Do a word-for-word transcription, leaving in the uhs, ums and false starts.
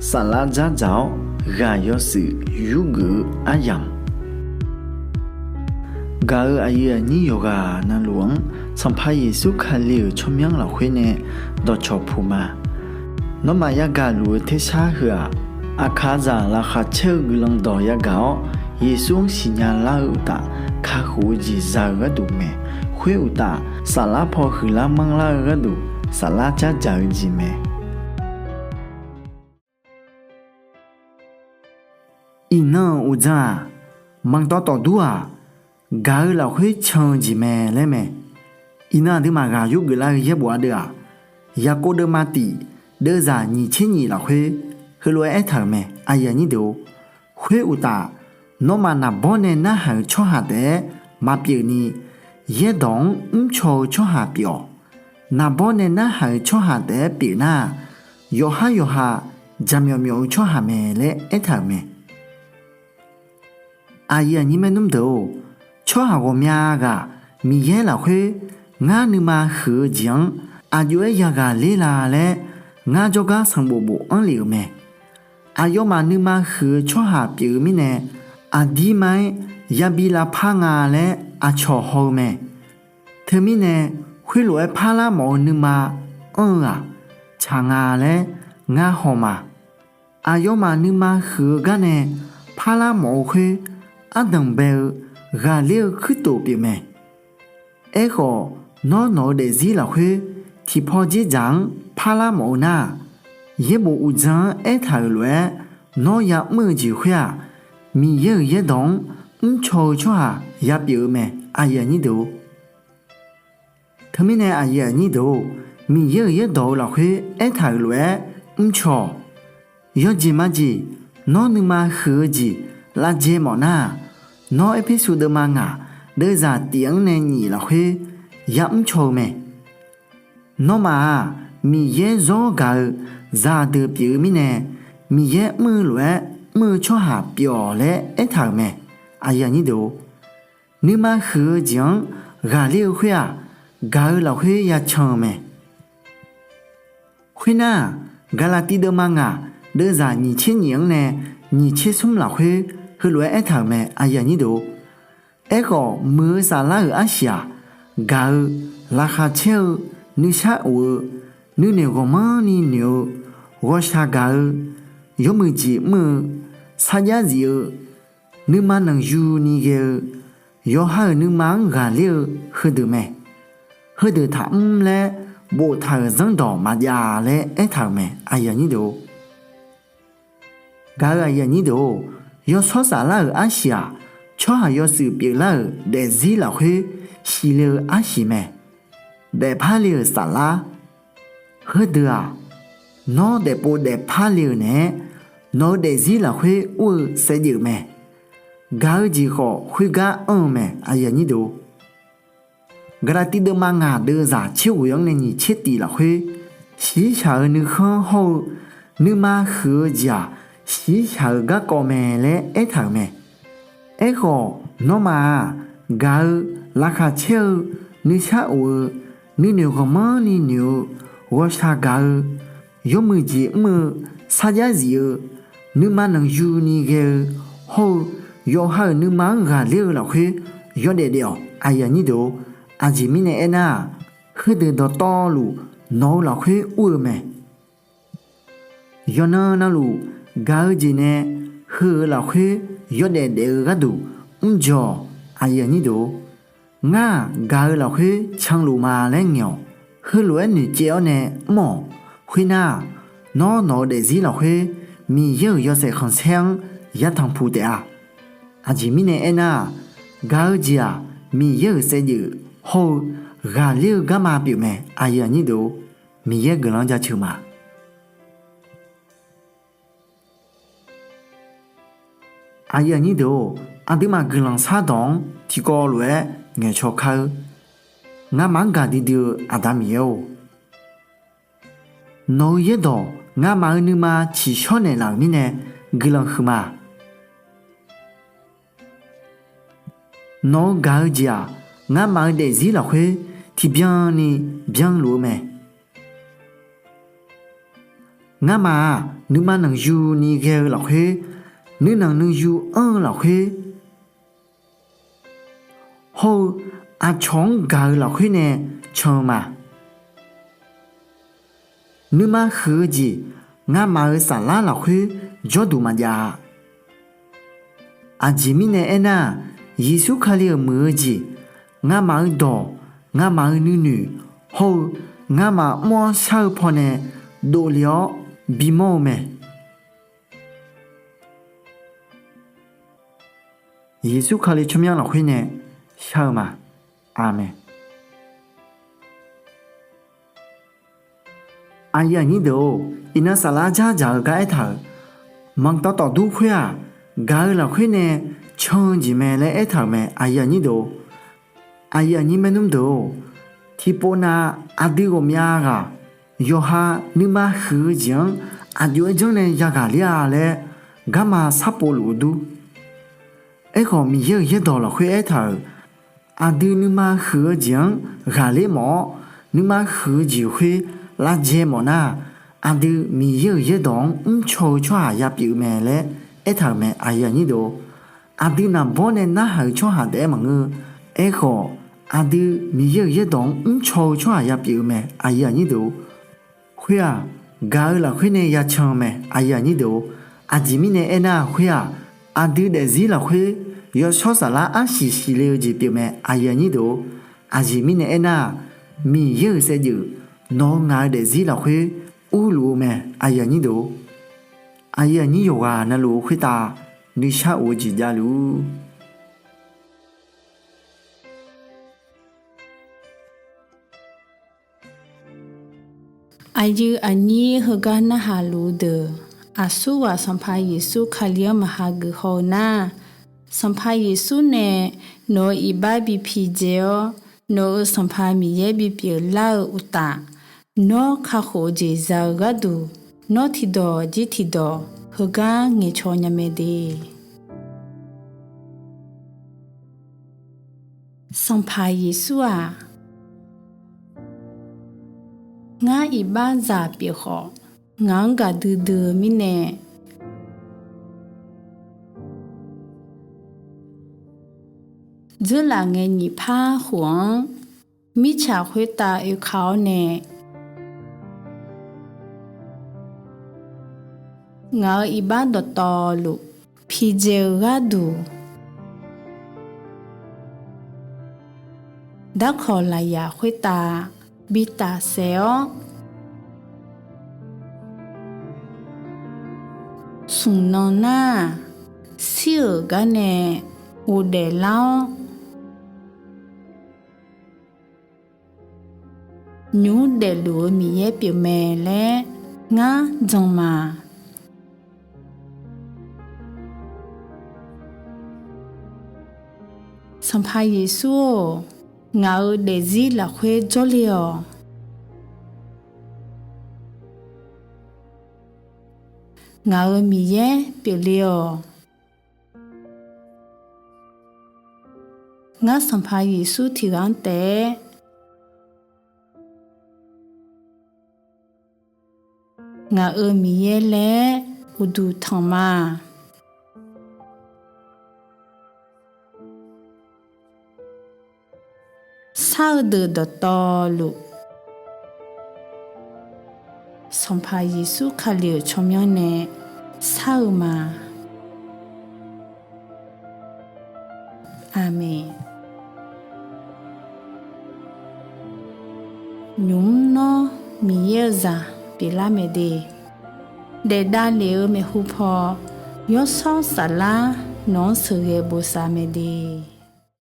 Saflar dzardzaq-awr ghaq yawshuif yurgeuf-eu aryamq, gaq-euq aqyuif aqnyir yawqghaq navluf-anr Sanqpaq Yeqsur Kali-euq tsawrmyanr lafkhoer nae dawqcawq puq ma. Nawmaf yagaq luf-eu tersar heu-aq, aqkaqzaq laqkhaq caer-eu guiqlanq dawq yagaq-awr, Yeqsur-anr siqnya lar-eu uqtaf, kakhof-eu jeq za-eu gharduq mae. Khoer uqtaf, saflar paw huiqlar manrlar-eu gharduq, saflar dzardzaq-eu jeq mae. Iqnan-euq uqdzan-aq, manqtawf tawfdur-aq, gaq-eu lafkhoer can-eu jeq mae laer mae. Iqnan aqduimaf ghaq yurgeuf lar-eu yaerbof ardeuv-aq, Yaqkov deuvma tif deuvzaq nyiq tser nyiq lafkhoer heulof-aer aertaq-euq mae. Khoer uqtaf, nawmaf naqbawr nae narhaq-euq tsawrhaq taef-aer maqpyeuf ni, yaerdawq-anr mrcaw-eu tsawrhaq pyeuf-awq. Naqbawr nae narhaq-euq tsawrhaq taef-aer pyeuf nar-aq, yawqhar yawqha jaqmyawf myawf-eu tsawrhaq mae laer aertaq-euq mae. Aqyuif aqnyir maernmr deuq-or, tsawrhaq ghawqmya ghaq Miqyaer lafkhoer ngar nuima huiq-eu jeq-anr aqjox-aer yaghaq ler la laer ngar jawrgar sanqbof bof anr lef-euq mae. Aqyawfmaf nuima huiq-eu tsawrhaq pyeuf-eu mirnae, aqdirma-aer yabi lavpar nga laer aqcawq haw-eu mae. Teumirnae, khoerlof-aer parlar mawf-eu nuima anr-eu-aq, tsaq nga laer ngar haw ma. Aqyawfmaf nuima huiq-eu garnae parlar mawf-eu khoer, ardanq bae-eu ghaqler-eu kuirtof pyeufmae. Aerkhawf, nawr nawq-eu daefzir lafkhoer tiqpaw dzerdzaq-anr parlar mawf-eu nar-aq, yaerbof uqdzan-anr aertaq-euq lof-aer nawr ya'mr-eu jeq khoer-aq, Miqyaer-euq yaerdawq-anr mrcaw-eu tsawrhaq yapyeuf-eu mae. Teumirnae, Miqyaer-euq yaerdawq-eu lafkhoer aertaq-euq lof-aer mrcaw-awq. Yawjeq majeq, nawr nuima huiq-eu jeq lavjae mawf nar-aq, nawr Erpersu deuvma ngaq deuvzaq tif-anr nae nyiq lafkhoer ya'mr caw-eu mae. Nawmaf-aq, Miqyaer zawr gaq-eu zaqdeuq pyeuf-eu mirnae, Miqyaer mr-eu lof-aer mr-eu tsawrhaq pyeuf-awq laer aertaq-euq mae. Nuima huiq-eu jeq-anr ghaqler-eu khoer-aq, gaq-eu lafkhoer yacan-eu mae. Khoernar-aq, Gaqlaqtiv deuvma ngaq deuvzaq nyiq tser nyiq-anr nae nyiq tser smr lafkhoer heulof-aer aertaq-euq mae. Aerkhawf, muiq-eu saflar-euq arsiq-aq, gaq-eu, laqkhaq caer-eu, nuisar of-eu, nuinoeq ghawqmanrni noeq-eu, ghawqshaq gaq-eu, yawmuiq jeq mr-eu, sarjax zif-eu, nuima nanqyuni ghae-eu, yawqha-euq nuima-anr ghaqler-eu heudeuq mae. Heudeuq taqmr laer boftaq-euq zanrdawq maqjav laer aertaq-euq mae. Gaq-eu aqyuif aqnyir deuq-or, yawshawr saflar-euq arsiq-aq, tsawrhaq yawshuif pyeuflar-euq daefzir lafkhoer siqle-eu arsiq mae. Daefpar le-euq saflar. Heudeuq-aq, nawr daefpov daefpar le-euq naeq-aer, nawq-eu daefzir lafkhoer ur-eu saevdzeuf mae. Gaq-eu jeq khawf khoergar anr-eu mae. Gaqlaqtiv deuvma ngaq deuvzaq tser ghoeq-anr nae nyiq tser tif lafkhoer, shiqshaq-eu nuikhanr hawr-eu nuima huiq-eu jeq-aq, shiqshaq-eu garkawv mae laer aertaq-euq mae. Aerkhawf, nawmaf-aq, gaq-eu, laqkhaq caer-eu, nuisar of-eu, nuinoeq ghawqmanrni noeq-eu, ghawqshaq gaq-eu, yawmuiq jeq mr-eu, sarjax zif-eu, nuima nanqyuni ghae-eu, hawr-eu yawqha-euq nuima-anr ghaqler-eu lafkhoer yawdaef daef-awq. Aqjeq mirnae aernar-aq, heudeuq dawqtawvluf nawq-eu lafkhoer ur-eu mae. Yawqnan navluf, gaq-eu jeq nae heu-euq lafkhoer yawdaef daef-eu gharduq mrdzaw-awq. Ngar-aq, gaq-eu lafkhoer canluf ma laer ngaeq-awq. Heulof-aer noeqcaev-awr nae mr-awq. Khoernar-aq, nawr nawq-eu daefzir lafkhoer Miqyaer-euq yawshaef khanqsaer-anr yatanq puq taef-a. Aqjeq mirnae aernar-aq, gaq-eu jeq-aq, Miqyaer-euq saevdzeuf hawr-eu ghaqler-eu garma pyeufmae. Miqyaer guiqlanq-anr jaceuq ma. Aqyuif aqnyir deuq-or, aqduimaf guiqlanq shardawq-anr tiqkawv lof-aer ngaeqcaw kar-eur. Ngamaf-anr gaqdui dui-eu Aqda Miqyaer-or, nawq-eu yaerdawq ngamaf-eu nuima tsiqshawr naeqlaf-euq mirnae guiqlanq huiqma. Nawq-eu gaq-eu jeq-aq, ngamaf-eu daefzir lafkhoer tiqbyan ni byanluf-eu mae. Ngamaf-aq, nuima nanqyuni ghae-eu lafkhoer, nuinanq nuiyu anr-eu lafkhoer hawr-eu, aqcawq-anr gaq-eu lafkhoer nae can-eu ma. Nuima huiq-eu jeq ngamaf-euq saflar lafkhoer jawrduq maqjav-a. Aqjeq mirnae aernar-aq, Yeqsur Kali-euq muiq-eu jeq, ngamaf-eu dawq, ngamaf-eu nuinoeq hawr-eu, ngamaf mr-awr shar-eu pawnae dovle-awr bimawr-eu mae. Yeqsur Kali tsawrmyanr lafkhoer nae shar-eu ma. Aqmeq. Aqyuif aqnyir deuq-or, iqnan saflar jardzaq-eu gar aertaq-euq, manqtawf tawfdur khoer-aq, gaq-eu lafkhoer nae can-eu jeq mae laer aertaq-euq mae. Aqyuif aqnyir deuq-or, aqyuif aqnyir maernmr deuq-or, tiqpov nav aqdui ghawqmya ghaq yawqha nuima huiq-eu jeq-anr aqjox-aer janrnae yaghaq ler-a laer garma sharpov luf-eu dur. Aerkhawf, Miqyaer-euq yaerdawq lafkhoer aertaq-euq, aqdui nuima huiq-eu jeq-anr ghaqler mawf-awr, nuima huiq-eu jeq khoer lavjae mawf nar-aq, aqdui Miqyaer-euq yaerdawq-anr mrcaw-eu tsawrhaq yapyeuf-eu mae laer aertaq-euq mae. Aqdui naqbawr nae narhaq-eu tsawrhaq taef-aer maqngeur-eu. Aerkhawf, aqdui Miqyaer-euq yaerdawq-anr mrcaw-eu tsawrhaq yapyeuf-eu mae. Khoer-aq, gaq-eu lafkhoer nae yacan-eu mae. Aqjeq mirnae aernar-aq, khoer-aq, aqdui daefzir lafkhoer yawshawr saflar arsiq siqle-eu jeq pyeufmae. Aqjeq mirnae aernar-aq, Miqyaer-euq saevdzeuf nawq-eu ngaq-eu daefzir lafkhoer urluf-eu mae. Aqyuif aqnyir yawqghaq navluf-eu khoertav nuishar of-eu jeq javluf-ur. Aqyuif aqnyir heugar narhaq luf-eu deuq, aqsurghaq Sanqpaq Yeqsur Kali-anr maqha geuf haw-eu nar, Sanqpaq Yeqsur nae nawq-euq iqbax bi pidzae-awr, nawq-euq Sanqpaq Miqyaer bipyeuf lar-eu uqtaf, nawr kakhof-eu jeq za-eu gharduq, nawr tiqdawq jir tiqdawq heugar ngaeqcaw nya mae de. Sanqpaq Yeqsur-aq, ngar iqbaxzaq pyeuf khawf, ngaq-anr gaqdui dui-eu mirnae, dzeurlaf ngae nyiq par khof-anr mirtsaq khoertav oeka-awr nae, ngaq-euq iqbax dawqtawvluf pidzae-eu gharduq, darkawq lafyaq khoertav bi tafsaef-awr, smq nan nar-aq, shir-euq gar nae ghofdaef lar-awr, nymq mr daefluf-eu Miqyaer pyeufmae laer ngar jan ma. Sanqpaq Yeqsur-or, ngaq-euq daefzir lafkhoer jawrle-awq. Ngaq-euq Miqyaer pyeufle-awq. Ngar Sanqpaq Yeqsur tiqghaq-anr taef-aer ngaq-euq Miqyaer laer uqduq tanq ma. Shar-eu deuq dawqtawvluf, Sanqpaq Yeqsur Kali-euq tsawrmyanr nae shar-eu ma. Aqmeq. Nymq mr nawr Miqyaer-eu zaq pyeuflar mae de. Daef davlef-eu maeqhu paw, yawshawr saflar nawq-anr sheuqghae bosav mae de.